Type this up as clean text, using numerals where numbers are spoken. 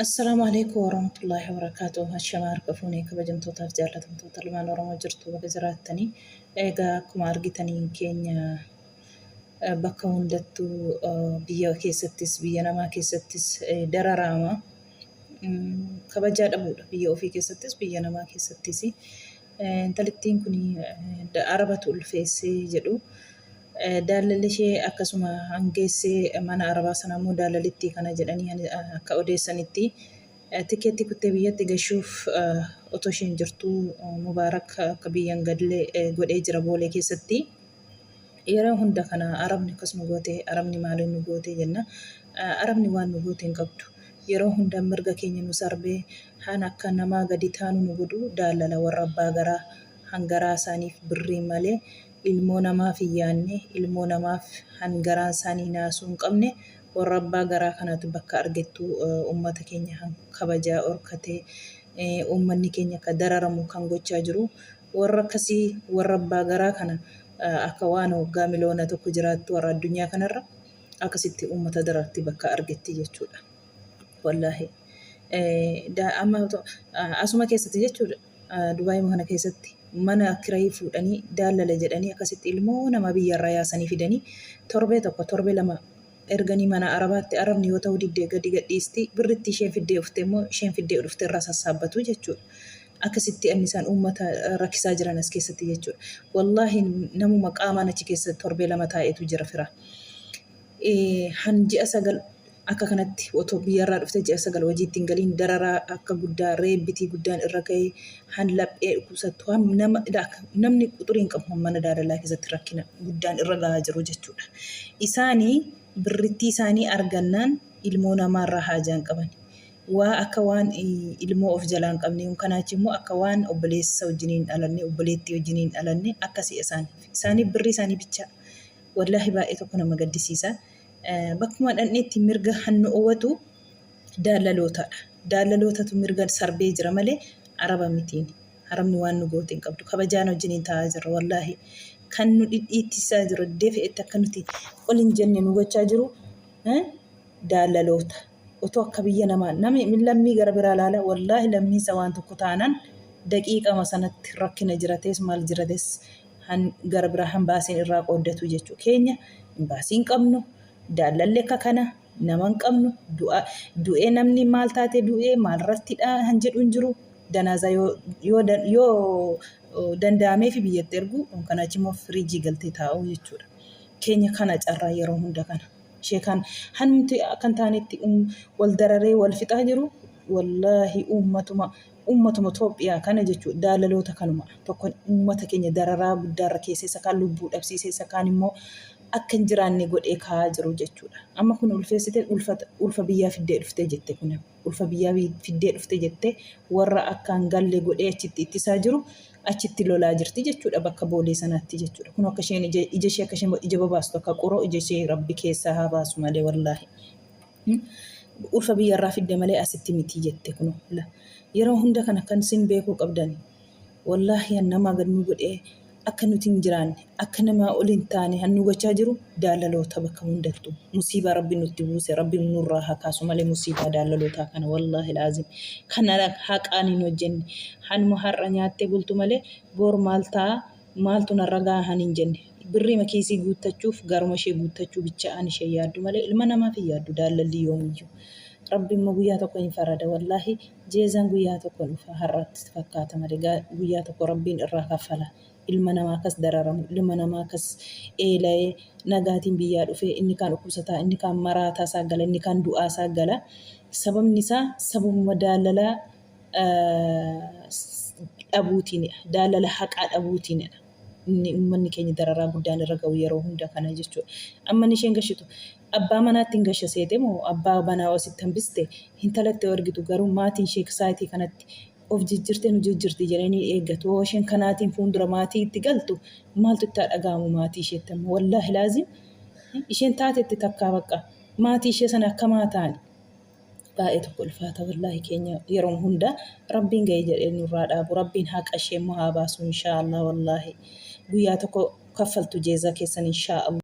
Assalaamu alaikum warahmatullaahi wabarakaatuh. Ashamaa harka fuunee kabajamtootaaf jaallatamtoota ilmaan Oromoo jirtu baga jiraattanii. Egaa akkuma argitanii keenya bakka hundattuu biyya keessattis biyya namaa keessattis dararaama. Kabajaa dhabuudha biyya ofii keessattis biyya namaa keessattis. Intalittiin kun Arabatu ulfeessee jedhu. Daalalli ishee akkasuma hangeessee mana Arabaa sana immoo daalalittii kana jedhanii akka odeessanitti tikeettii kuttee biyyatti gashuuf otoo isheen jirtuu Mubaarak akka biyya hin galle godhee jira Boolee keessatti. Yeroo hunda kana Arabni akkas nu goote, Arabni maaliin nu goote jenna. Arabni waan nu goote hin qabdu. Yeroo hunda mirga keenya nu sarbee han akka namaa gadi taanu nu godhu daalala warra abbaa garaa han garaa isaaniif birrii malee ilmoo namaaf hin yaanne, ilmoo namaaf han garaan isaanii naasuu hin qabne warra abbaa garaa kanatu bakka argettu ummata keenya han kabajaa orkatee ummanni keenya akka dararamu kan gochaa jiru warra akkasii warra abbaa garaa kana akka waan waggaa miliyoona tokko jiraattu warra addunyaa kanarra akkasitti ummata dararti bakka argetti jechuudha. Wallaahi. Amma asuma keessatti jechuudha. Dubaayima kana keessatti mana kirayii fuudhanii daallala jedhanii akkasitti ilmoo namaa biyyarraa yaasanii fidanii torbee tokko torbee lama erganii mana Arabaatti Arabni yoo ta'uu didde gadi gadhiisti birritti isheen fiddee dhufte immoo isheen fiddee dhufte irraa sassaabbatu jechuudha. Akkasitti anni isaan uummata rakkisaa jiran as keessatti jechuudha. Wallaahi namuma qaamaan achi keessa torbee lama taa'etu jira fira. Han ji'a 9 akka kanatti otoo biyyarraa dhufte ji'a 9 hojiitti hin galiin dararaa akka guddaa reebbitii guddaan irra ga'ee han laphee dhukkubsattu han nama namni quxurii hin qabu han mana daalalaa keessatti rakkina guddaan irra gahaa jiru jechuudha. Isaanii birrittii isaanii argannaan ilmoo namaarraa haajaa hin qaban. Waa akka waan ilmoo of jalaa hin qabne kanaachi immoo akka waan obboleessa wajjin hin dhalanne obboleettii wajjin hin dhalanne akkasii isaaniif. Isaaniif birrii isaanii bichaa. Wallaahi baay'ee tokko nama gaddisiisa. Bakkuma dhandheetti mirga hannu owwatu daallalootaadha. Daallalootaatu mirga sarbee jira malee araba mitiin. Arabni waan nu goote hin qabdu. Kabajaan wajjiniin taa'aa jirra wallaahi. Kan nu dhidhiittisaa jiru iddee fe'etti akka nuti ol hin jenne nu gochaa jiru daallaloota. Otoo akka biyya namaa namni lammii gara biraa laala wallaahi lammiinsa waan tokko taanaan daqiiqama sanatti rakkina jiratees maal jirates han gara biraa han baasiin irraa qooddatu jechuu keenya imbaasii hin qabnu daallalli akka kana nama hin qabnu du'a du'ee namni maal taate du'ee maal irrattidha han jedhu hin jiru danaazaa yoo yoo yoo danda'ameefi biyyatti ergu kan achi immoo firiijii galtee taa'u jechuudha keenya kana carraa yeroo hunda kana ishee kan hanumti akka hin taanetti wal dararee wal fixaa jiru wallaahi uummatuma Uummatuma Toophiyaa kana jechuudha daalaloota kanuma tokko uummata keenya dararaa guddaarra keessa isa kaan lubbuu dhabsiisee isa kaan immoo akka hin jiraanne godhee kaa'aa jiru jechuudha. Amma kun ulfeessite ulfa ulfa biyyaa fiddee dhuftee jette kun ulfa biyyaa fiddee dhufte jette warra akka hin galle godhee achitti ittisaa jiru achitti lolaa jirti jechuudha bakka boolee sanaatti jechuudha. Kun akka isheen ija ija ishee akka isheen ija babaastu akka qoroo ija ishee rabbi keessaa haa baasu malee wallaahi. Ulfa biyyarraa fidde malee asitti miti jette kunoo la yeroo hunda kana kan isin beekuu qabdan wallaahi an namaa gad nu godhee akka nuti hin jiraanne akka namaa ol hin taane han nu gochaa jiru daalaloota bakka hundattu musiibaa rabbi nutti buuse rabbi nurraa haa kaasu malee musiibaa daalalootaa kana wallaahi laazim kana haqaan hin hojjenne hanuma har'a nyaattee bultu malee boor maal ta'a Maaltu narra gaha han hin jenne. Birriima kiisii guuttachuuf garuma ishee guuttachuu bicha'aan isheen yaaddu malee ilma namaaf hin yaaddu daallalli yoomiyyuu. Rabbi immoo guyyaa tokko hin farada wallaahi jeezaan guyyaa tokko dhufa har'atti fakkaata malee guyyaa tokko Rabbiin irraa kaffala ilma namaa akkas dararamu ilma namaa akkas eela'ee nagaatiin biyyaa dhufee inni kaan dhukkubsataa inni kaan maraataa isaa gala inni kaan du'aa isaa gala sababni isaa sababuma daallalaa dhabuutiinidha. Daalala haqaa dhabuutiinidha. Inni uummanni keenya dararaa guddaan irra ga'u yeroo hunda kana jechuudha. Amma inni isheen gashitu abbaa manaatti hin gasha seete moo abbaa manaa ositti hambiste intalatti yoo argitu garuu maatiin ishee saayitii kanatti of jijjirtee nu jijjirti jedhanii eeggatu. Yoo isheen kanaatiin fuuldura maatii itti galtu maaltu itti haa dhaga'amu maatii isheetti amma wallaahi laazim isheen taatetti takkaa bakka maatii ishee sana akkamaa ta'ani. Baay'ee tokko ulfaata wallaahi keenya yeroo hunda rabbiin ga'e jedhee nurraa dhaabu rabbiin haqa ishee immoo haa baasu inshaa Allah wallaahi guyyaa tokko kaffaltu jeezaa keessan inshaa Allah.